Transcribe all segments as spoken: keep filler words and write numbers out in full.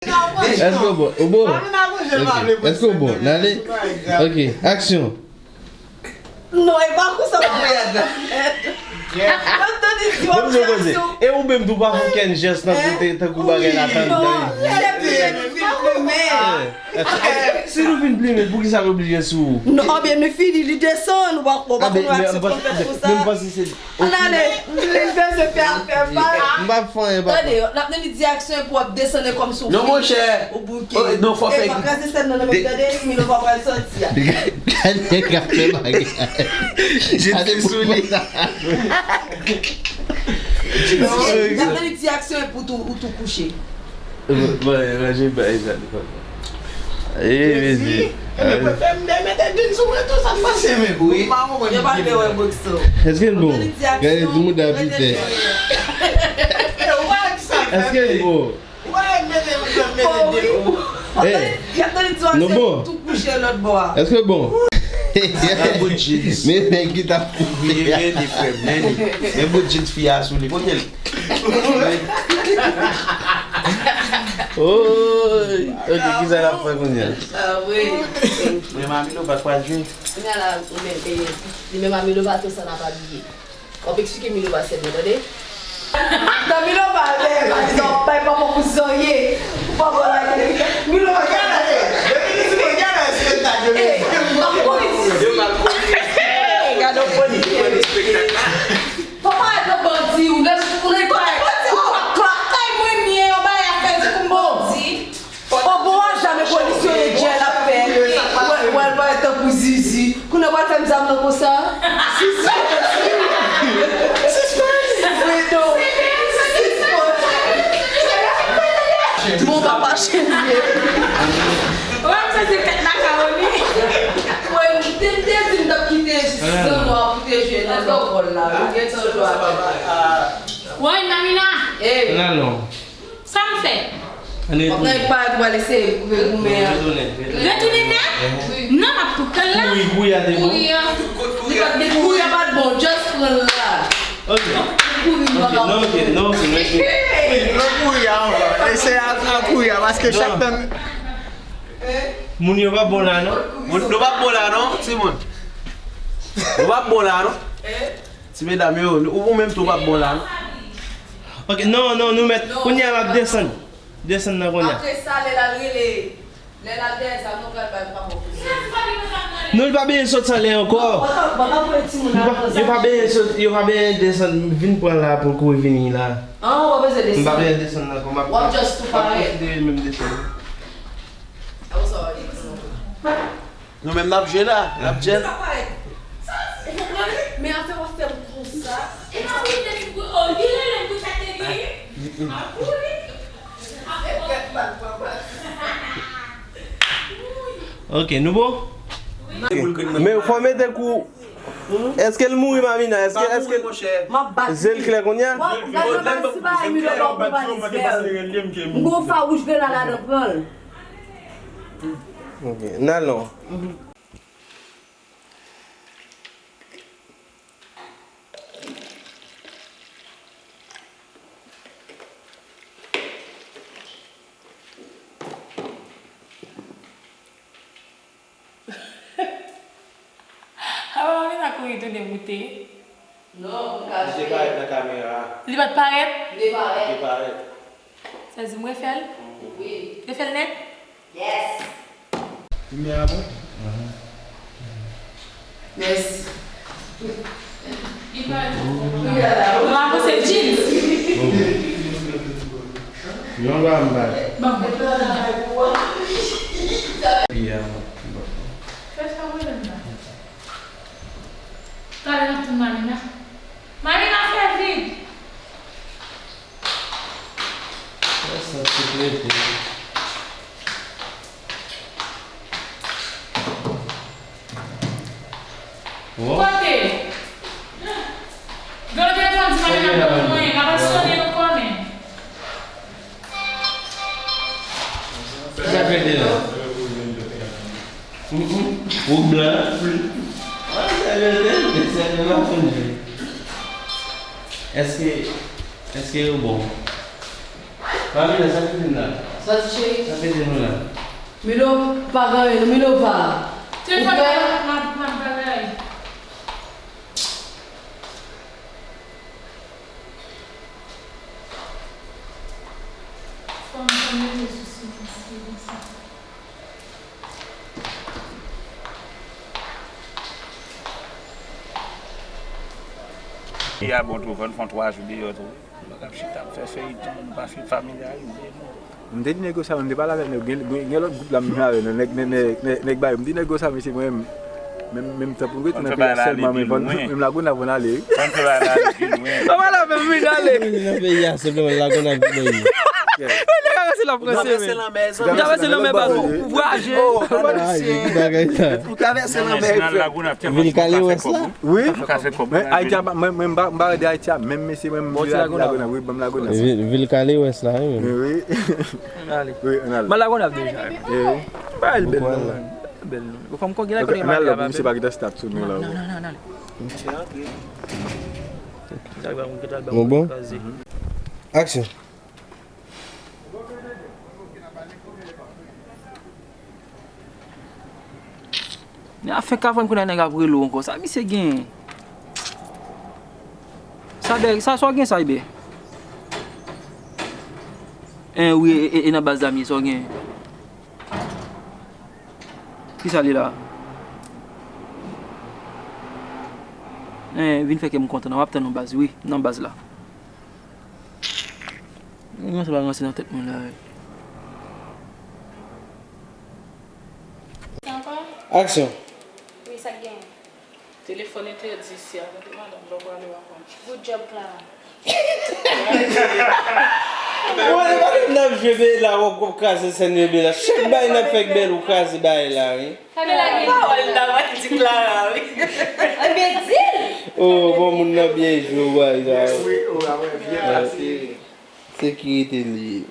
Èske w bon? Ou bon? Ok. Èske w bon? N ale? Ok, aksyon. Non, e pa konsa m ap fè. Ban m di w yon koze. E ou menm tou pa fè okenn jès nan kote tankou bagay la tann. Non, chèf li menm, li vin plimen. Si nou vin plimen, poukisa l oblije sou ou? Non, oubyen nou fini, li desann, ou pa, ou pa konn aksyon pou fè konsa. Ann ale, li bezwen fè afè pa l. M p ap fè anyen, papa. Tande, n ap nan li di aksyon epi w ap desann kòmsi w fini, ou bouke. Non, monchè. Non, fò fè. E pa kraze sèn nan, non, men tande, Milova pral sòti a. Gade nèg ap fè bagay. Gade sou li. N ap nan li di aksyon epi w tou, ou tou kouche. Bon, ranje bagay sa li konn. Eh, mezi. Mwen fè m de mete din sou mwen tou, sa k pase menm? Wi. Yo pa vle wè bòks ou. Èske l bon? Gade ti mouda pitè. Èske l bon? Wè, mete m mete din. Y ap tande ti wase tou kouche lòt bò a. Èske l bon? Men nèg ki t ap fouye. Men li frè m, men li. Men bout din fi a sou li. Kote l? Oy, ok, kisa n ap fè kounye a? Ah, wi. Men Mami Lova pral jwe. Kounye a la, ou menm, e, li menm a Milova tou sa n ap abiye. W ap eksplike Milova sèlman, tande? Nan Milova, e, pa di sa, w ap bay papa pou zanyen. Ou pa pral lage. Milova, gade. Depi li di mwen, gade espektak yo. E, m ap kouri. Yo mal kouri. Gade yon polis. Fò parèt yon bandi, ou lè ou lè parèt, ou pa klak kay mwen, mye yon bagay ap fè di kou m bandi. O bon a, jamè kondisyonnen djèl ap fè. Wè, wè, l parèt tankou zizi. Kounye a w pral fè m zam nan konsa. Sispens. Sispens. Fredo. Sispens. Bon papa cheri. Wè, m santi tèt makawoni. Mwen, m te, m te di m t ap kite zanmi w pou te jwe nan lòt wòl la. Ou gentan jwe avè l. Woy, Mamina! Ey! Nan non. Sa m fè? W ap nan parèt ou pral eseye koupe goumen an. Retounen nèt? Non, m ap tou pran l la. Kouri, kouri a te bon. Kouri a. Li pa t gen kouri a pa t bon, just pran l la. Ok. Kouri m pa ka. Non, ok, non, ok, mèsi. Pran kouri a ankò. Eseye a, a kouri a, paske chak tan. Moun yo pa bon la, non? Moun, nou pa bon la, non, timoun? Nou pa bon la, non? Ti medam yo, ou, ou menm tou p ap bon la, non? Ok, non, non, nou mèt. Kounye a m ap desann. Desann nan kounye a. Apre sa, lè l al rele, lè l al dèyè zam, nou pral bay papa pou li. Non, li pa bezwen sot sa lè ankò. Yo pa bezwen sot, yo pa bezwen desann, vin pran la pou l kouri vini la. Ah, w pa bezwen desann. M pa bezwen desann nan, kòman m ap, w ap just tou parèt. Konsidere menm desann. Nou menm n ap jwe la, n ap jwe. Ou konprann? Men afè w ap fè m konsa. E pa wi, te di pou, oh, li rele m pou sa te genyen. M ap kouri. Ok, nou bon? Men fò mete kou. Èske l mouri, Mamina? Èske, èske zye l klè kounye a? M gon fawouch grenn la ladan, pran l. Ok, n al non. Apa Mamina kouri tounen moute? Non, pou kache. Li te parèt nan kamera a. Li pa t parèt? Li te parèt. Li te parèt. Sa di m refè l? Wi. Refè l nèt? Yes. Limyè a bon? Mèsi. Bravo, se jeans. Yon gwa m bay. Bon. Fè sa mwen menm la. Talè n ap tann Mamina. Mamina, fè vit. Fè sa, souple, ede. Kote? Gen yon telefòn di Mamina pou mwen, l ap sonnen ankò, men. Sa k rete la? Ou blan. Sa k rete, sa k rete la pou nou. Èske, èske yo bon? Mamina, sa k rete la? Sa di cheri? Sa peze nou la? Milo, pa gen anyen, non, Milo pa. Telefòn nan, nan, nan bagay. Fò m konn rezo sosyo, paske konsa. Ya bon tou, fò n fè yon twa jou deyò tou. Nou pa ka ap chita ap fè feyton, nou pa fin familyarize nou. M te di nèg yo sa, m te pale avèk nèg, gen, gen, gen lòt gwoup la, m jwe avè nou, nèg, nèg, nèg, nèg, nèg ba yo. M di nèg yo sa, mesye, mwen, menm, menm, menm tan pou nou rete nan peyi a sèlman, men menm, menm Lagona pou n ale, wi. Fò n fè bagay la ale pi lwen. Kòman la menm vin ale? Nan peyi a sèlman, Lagona pou n ale. Nèg a ranse la franse, men. Ou travèse lanmè, baz, ou vwaje. Ou travèse lanmè. Vil Kalewès la. Wi. Men Ayiti a, mwen, mwen, m pa, m pa rete Ayiti a, menm mesye, mwen, m vin Lagona, wi, ban m Lagona. Vil, vil Kalewès la, wi, men. Wi. Ann ale. Wi, ann ale. Mwen Lagona deja. Wi. Ba el bèl non, man. Bèl non. Ou fè m konn gen la. Ok, ann ale, pou misye pa kite start sou nou la. Non, non, non, ann ale. Nou bon? Aksyon. Nèg a fenk ka vann kounye a nèg ap rele w ankò. Sa misye genyen? Sa bè, sa, sa w gen sa, Ibè? En, wi, e, e, e nan baz la m ye, sa w gen? Kisa li la? En, vin fè kè m kontan, nan w ap tann nan baz, wi, nan baz la. Mwen se pa ranse nan tèt mwen la. Aksyon. Wi, sa k gen? Telefòn entèdi isi a, tande madanm, lè w prale w ap wè. Good job, Clara. Mwen, e pa menm n ap jwe, men la, w ap, w ap kraze sèn yo, men la. Chak bagay n ap fè k bèl, ou kraze bagay la, wi. Kamera gen pawòl nan mwen di Clara, wi. Ebyen, di l! Oh, bon, moun nan byen jwe, w wè, sa. Wi, wi, w wè, byen pase. Sekirite li ye.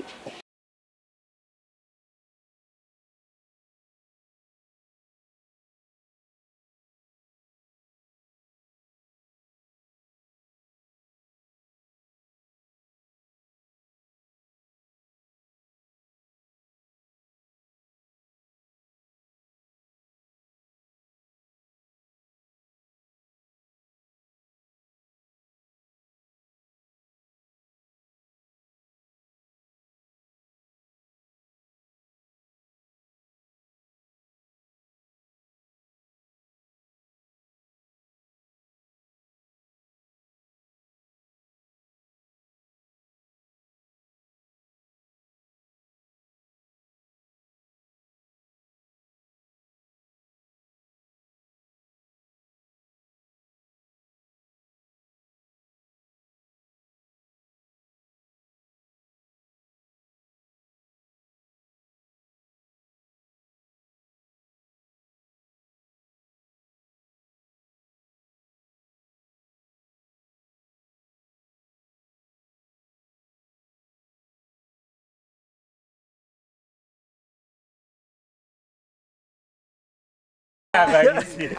Travay, mesye.